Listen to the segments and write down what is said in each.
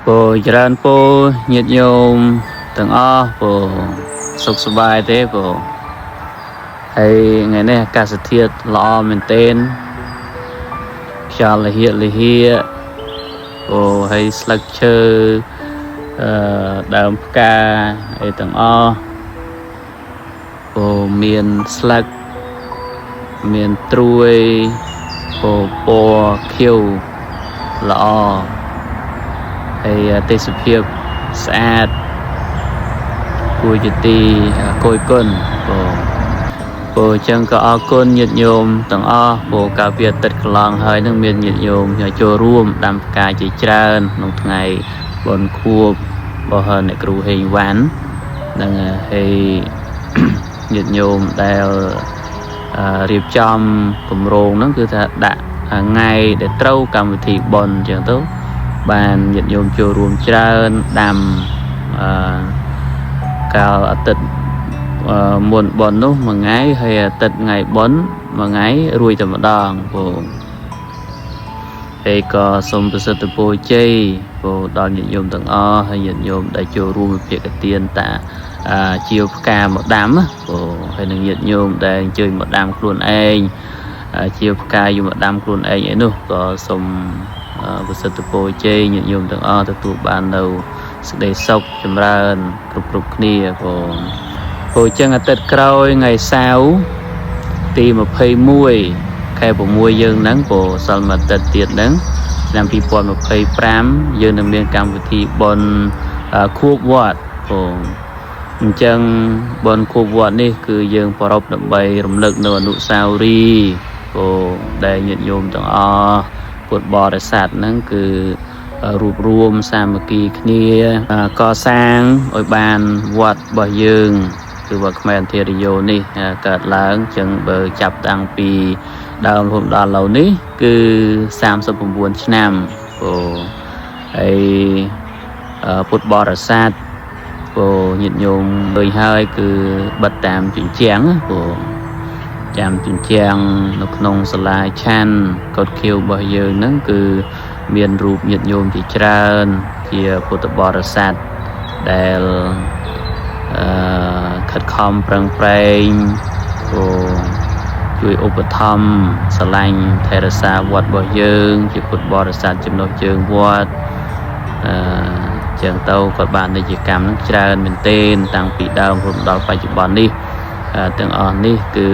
ពោច្រើនពោញាតិញោមទាំងអស់ពោសុខសប្បាយទេពោហើយថ្ងៃនេះអាកាសធាតុល្អមែនទែនខ្យល់លហៀកលហៀកពោហើយស្លឹកឈើអឺដើមផ្កាអីទាំងអស់ពោមានស្លឹកមានត្រួយពោពណ៌ខៀវល្អហើយទេសភាពស្អាតគួរជាទីគយគន់ពោពោអញ្ចឹងក៏អរគុណញាតិញោមទាំងអស់ពោកាលពីអាទិត្យកន្លងហើយនឹងមានញាតិញោមចូលរួមដាំផ្កាជាច្រើនក្នុងថ្ងៃបុណ្យខួបរបស់អ្នកគ្រូហេងវ៉ាន់នឹងហើយ ញាតិញោមដែលរៀបចំគម្រោងហ្នឹងគឺថាដាក់ថ្ងៃដែលត្រូវកម្មវិធីបុណ្យអញ្ចឹងទៅបានញាតិញោមចូលរួមច្រើនដាំអឺកាលអាទិត្យមុនបុណ្យនោះមួយថ្ងៃហើយអាទិត្យថ្ងៃបុណ្យមួយថ្ងៃរួចតែម្ដងពូហើយក៏សូមប្រសិទ្ធពរជ័យពូដល់ញាតិញោមទាំងអស់ហើយញាតិញោមដែលចូលរួមវិភាគទានតាជាវផ្កាមកដាំពូហើយនឹងញាតិញោមដែលអញ្ជើញមកដាំខ្លួនឯងជាវផ្កាយកមកដាំខ្លួនឯងឯនោះក៏សូមប្រសិទ្ធពរជ័យញាតិញោមទាំងអស់ទទួលបាននៅសេចក្តីសុខចម្រើនគ្រប់គ្រប់គ្នាពូពូអញ្ចឹងអាទិត្យក្រោយថ្ងៃសៅរ៍ទី21ខែ6យើងហ្នឹងពូសល់មួយអាទិត្យទៀតហ្នឹងឆ្នាំ2025យើងនឹងមានកម្មវិធីបុណ្យខួបវត្តពូអញ្ចឹងបុណ្យខួបវត្តនេះគឺយើងប្រារព្ធដើម្បីរំលឹកនៅអនុស្សាវរីយ៍ពូដែលញាតិញោមទាំងអស់ពុទ្ធបរិស័ទហ្នឹងគឺរួបរួមសាមគ្គីគ្នាកសាងឲ្យបានវត្តរបស់យើងគឺវត្តខ្មែរអន្ធារិយោនេះកើតឡើងអញ្ចឹងបើចាប់តាំងពីដើមរហូតដល់ឥឡូវនេះគឺ39ឆ្នាំពូហើយពុទ្ធបរិស័ទពូញាតិញោមឃើញហើយគឺបិទតាមជញ្ជាំងពូចាំជញ្ជាំងនៅក្នុងសាលាឆាន់កុដខៀវរបស់យើងហ្នឹងគឺមានរូបញាតិញោមជាច្រើនជាពុទ្ធបរិស័ទដែលអឺខិតខំប្រឹងប្រែងពូជួយឧបត្ថម្ភស្រឡាញ់ថែរក្សាវត្តរបស់យើង ជាពុទ្ធបរិស័ទចំណុះជើងវត្តអឺចឹងទៅគាត់បាននិច្ចកម្មនឹងច្រើនមែនទែនតាំងពីដើមរហូតដល់បច្ចុប្បន្ននេះទាំងអស់នេះគឺ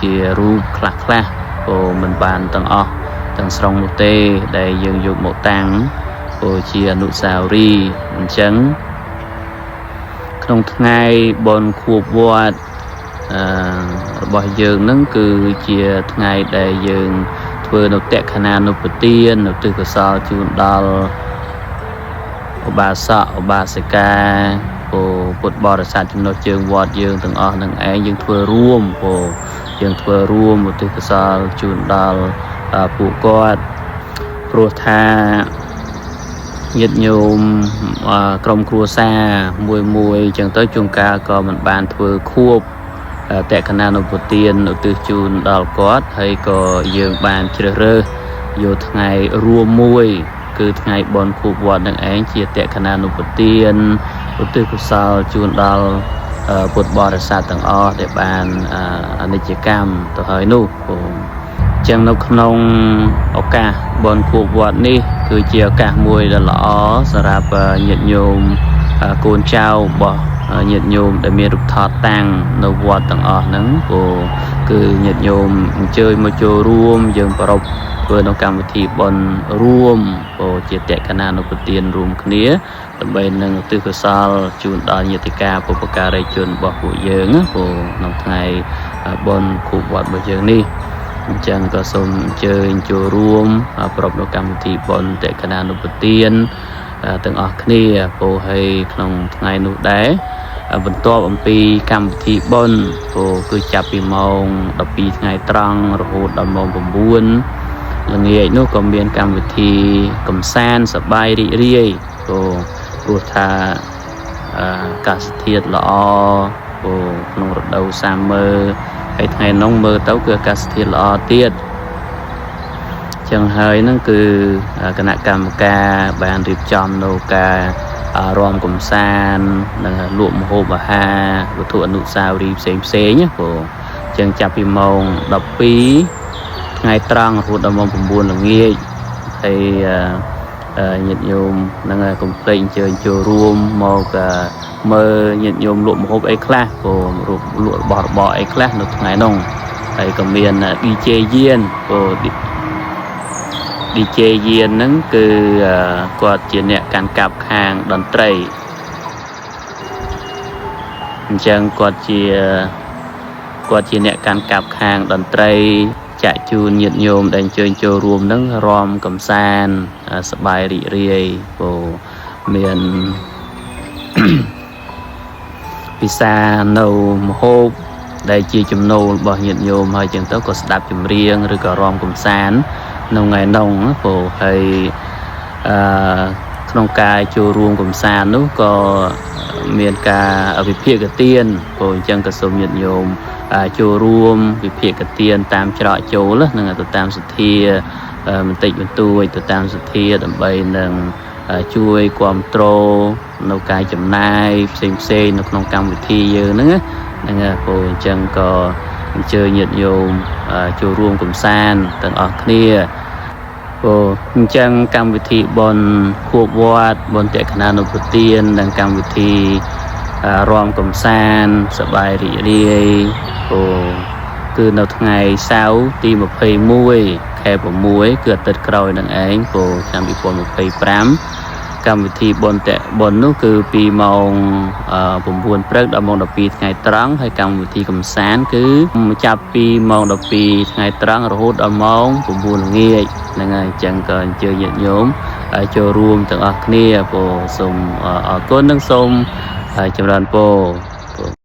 ជារូបខ្លះខ្លះព្រោះមិនបានទាំងអស់ទាំងស្រុងនោះទេដែលយើងយកមកតាំងព្រោះជាអនុស្សាវរីយ៍អញ្ចឹងក្នុងថ្ងៃបុណ្យខួបវត្តអឺរបស់យើងនឹងគឺជាថ្ងៃដែលយើងធ្វើនៅតក្ខណានុបទាននៅទិសកុសលជូនដល់ឧបាសកឧបាសិកាពូពុទ្ធបរិស័ទចំណុះជើងវត្តយើងទាំងអស់នឹងឯងយើងធ្វើរួមពូយើងធ្វើរួមឧទ្ទិសកុសលជូនដល់ពួកគាត់ព្រោះថាញាតិញោមក្រុមគ្រួសារមួយមួយអញ្ចឹងទៅជួនកាលក៏មិនបានធ្វើខួបតក្ខណានុបទានឧទ្ទិសជូនដល់គាត់ហើយក៏យើងបានជ្រើសរើសយកថ្ងៃរួមមួយគឺថ្ងៃបុណ្យខួបវត្តនឹងឯងជាតក្ខណានុបទានឧទ្ទិសកុសលជូនដល់ពុទ្ធបរិស័ទទាំងអស់ដែលបានអនិច្ចកម្មទៅហើយនោះពូចឹងនៅក្នុងឱកាសបុណ្យខួបវត្តនេះគឺជាឱកាសមួយដ៏ល្អសម្រាប់ញាតិញោមកូនចៅរបស់ញាតិញោមដែលមានរូបថតតាំងនៅវត្តទាំងអស់ហ្នឹងពូគឺញាតិញោមអញ្ជើញមកចូលរួមយើងប្រារព្ធធ្វើនៅកម្មវិធីបុណ្យរួមពូជាតក្ខណានុបទានរួមគ្នាដើម្បីនឹងឧទ្ទិសកុសលជូនដល់ញាតិកាបុព្វការីជនរបស់ពួកយើងណាពូក្នុងថ្ងៃបុណ្យខួបវត្តរបស់យើងនេះអញ្ចឹងក៏សូមអញ្ជើញចូលរួមប្រារព្ធនៅកម្មវិធីបុណ្យតក្ខណានុបទានទាំងអស់គ្នាពូហើយក្នុងថ្ងៃនោះដែរបន្ទាប់អំពីកម្មវិធីបុណ្យពូគឺចាប់ពីម៉ោង12ថ្ងៃត្រង់រហូតដល់ម៉ោង9ល្ងាចនោះក៏មានកម្មវិធីកំសាន្តសប្បាយរីករាយពូព្រោះថាអាកាសធាតុល្អពូក្នុងរដូវសាមមើហើយថ្ងៃនោះមើលទៅគឺអាកាសធាតុល្អទៀត ចឹងហើយហ្នឹងគឺគណៈកម្មការបានរៀបចំនៅការរាំកំសាន្តនិងលក់ម្ហូបអាហារវត្ថុអនុស្សាវរីយ៍ផ្សេងផ្សេងណាព្រោះចឹងចាប់ពីម៉ោង12ថ្ងៃត្រង់រហូតដល់ម៉ោង9ល្ងាចហើយញាតិញោមនឹងកុំភ្លេចអញ្ជើញចូលរួមមកមើលញាតិញោមលក់ម្ហូបអីខ្លះព្រោះរូបលក់របស់របរអីខ្លះនៅថ្ងៃនោះហើយក៏មាន DJ យានព្រោះ DJ យានហ្នឹងគឺគាត់ជាអ្នកកាន់កាប់ខាងតន្ត្រីអញ្ចឹងគាត់ជាអ្នកកាន់កាប់ខាងតន្ត្រីចាក់ជូនញាតិញោមដែលអញ្ជើញចូលរួមហ្នឹងរាំកំសាន្តសប្បាយរីករាយព្រោះមាន ពិសានៅម្ហូបដែលជាចំណូលរបស់ញាតិញោមហើយចឹងទៅក៏ស្ដាប់ចម្រៀងឬក៏រាំកំសាន្តនៅថ្ងៃនោះព្រោះហើយអឺក្នុងការចូលរួមកំសាន្តនោះក៏មានការវិភាគទានព្រោះអញ្ចឹងក៏សូមញាតិញោមចូលរួមវិភាគទានតាមច្រកចូលនឹងទៅតាមសទ្ធាបន្តិចបន្តួចទៅតាមសទ្ធាដើម្បីនឹងជួយគ្រប់គ្រងនៅការចំណាយផ្សេងផ្សេងនៅក្នុងកម្មវិធីយើងហ្នឹងហ្នឹងព្រោះអញ្ចឹងក៏អញ្ជើញញាតិញោមចូលរួមកំសាន្តទាំងអស់គ្នាព្រោះអញ្ចឹងកម្មវិធីបុណ្យខួបវត្តបុណ្យតក្កណានុប្រទាននិងកម្មវិធីរាំកំសាន្តសប្បាយរីករាយព្រោះគឺនៅថ្ងៃសៅរ៍ទី21ខែ6គឺអាទិត្យក្រោយនឹងឯងព្រោះឆ្នាំ2025កម្មវិធីបុណ្យតបុណ្យនោះគឺពីម៉ោង9ព្រឹកដល់ម៉ោង12ថ្ងៃត្រង់ហើយកម្មវិធីកំសាន្តគឺចាប់ពីម៉ោង12ថ្ងៃត្រង់រហូតដល់ម៉ោង9ល្ងាចហ្នឹងហើយអញ្ចឹងក៏អញ្ជើញញាតិញោមចូលរួមទាំងអស់គ្នាព្រោះសូមអរគុណនិងសូមចម្រើនពរ។